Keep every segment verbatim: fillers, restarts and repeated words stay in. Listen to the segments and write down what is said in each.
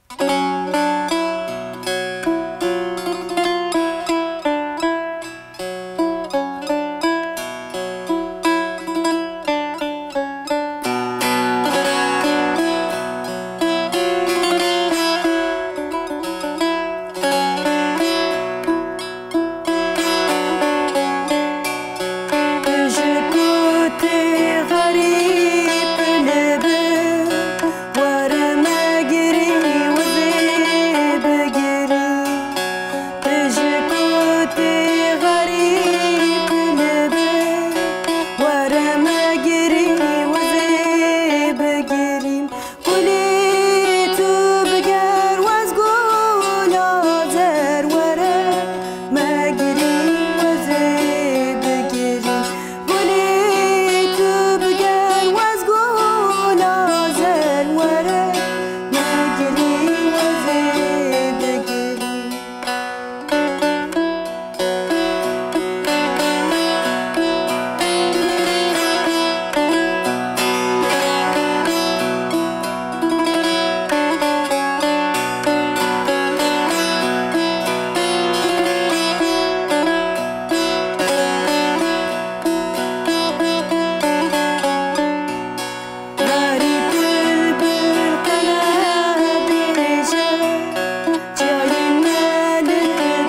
Ji ku tê xerîb li bi were me girî wizê bigirî. Ji ku tê xerîb li bi were me girî wizê bigirî. Gulê tu biger wez gula zer were me girî wezê bigirî. Gulê tu biger wez gula zer were me girî wezê bigirî. Xerîb bilbil qele bêje, çiyayên me li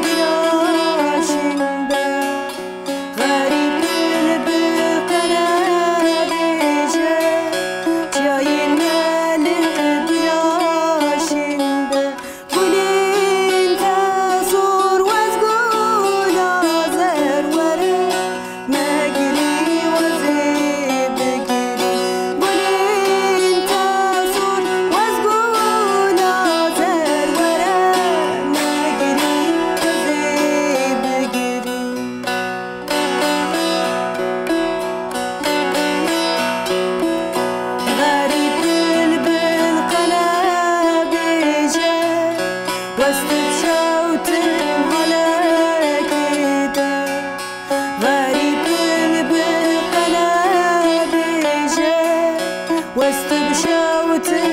bila şîn be. Xerîb bilbil qele bêje, çiyayên me li bila şîn be. Gulên te zor wez gula zer were me girî wezê bigirî. Gulên te zor wez gula zer were me girî wezê bigirî. Xerîb bilbil qele bêje, westib şewtin halekê de. Xerîb bilbil qele bêje, westib şewtin